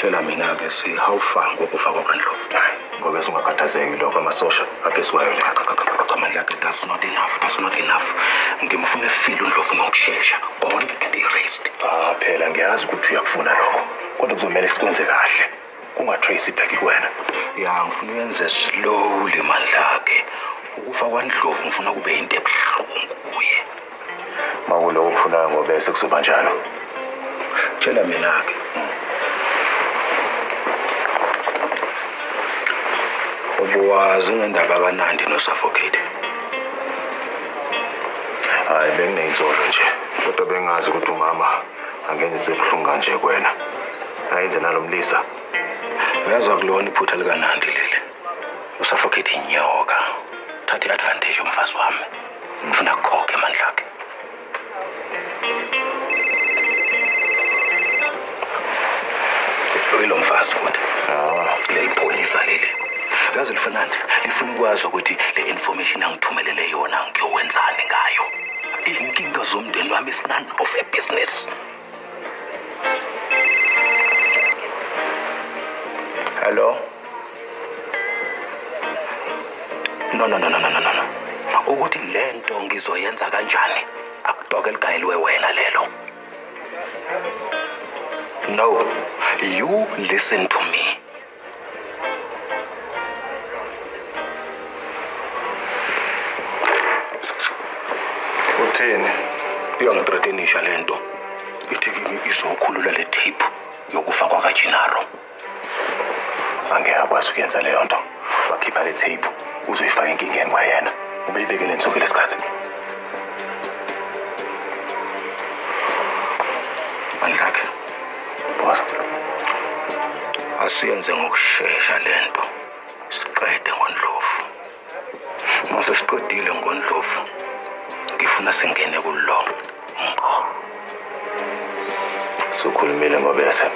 Tshela mina-ke si how far ngokufa kwakaNdlovu? Hayi, ngoba sungakhathazeki lokho amasosha aphezu kwayo le. Cha Mandlakhe, that's not enough, that's not enough. Ngimfuna efile uNdlovu ngokushesha. Gone and erased. Cha phela ngiyazi ukuthi uyakufuna lokho. Kodwa kuzomele sikwenze kahle. Kungatrace back kuwena. Ya, ngifuna uyenze slowly Mandlakhe. Ukufa kwaNdlovu ngifuna kube into ebuhlungu kuye. Makuloko okufunayo ngobese kuzoba njalo. Tshela mina-ke. Ubuwazi ngendaba kaNandi noSuffocate? Hayi benginey'nsolo nje. Kodwa bengazi ukuthi umama angenze sebuhlungu kanje kuwena. Ayenze nalo mlisa. Uyazi akulona iphutha likaNandi leli. USuffocate inyoka. Thatha i-advantage yomfazi wami. Ngifuna kukhokhe Mandlakhe. Uyilo mfazi futhi. Leli phoyisa leli. Yazi lifanandi, lifuna ukwazi ukuthi le information angithumelele yona ngiyowenzani ngayo. Iy'nkinga zomndeni wami is none of a business. Hello? No, no, no, no, no, no, no. Ukuthi lento ngizoyenza kanjani akudoke eligayelwe wena lelo. No, you listen to me. Uthini? Iyangithreatenisha lento. Ithi kimi izokhulula le tape yokufa kwakaJinaro. Angeke akwazi ukuyenza leyo nto. Wakhipha le tape uzoyifaka enkingeni kwayena. Ubeyibekele sonke lesikhathi. Mandlakhe, Boss. asiyenze ngokushesha lento. Siqede ngoNdlovu. Mase siqedile ngoNdlovu, ngifuna singene kulo ngqo. Sukhulumile ngobese.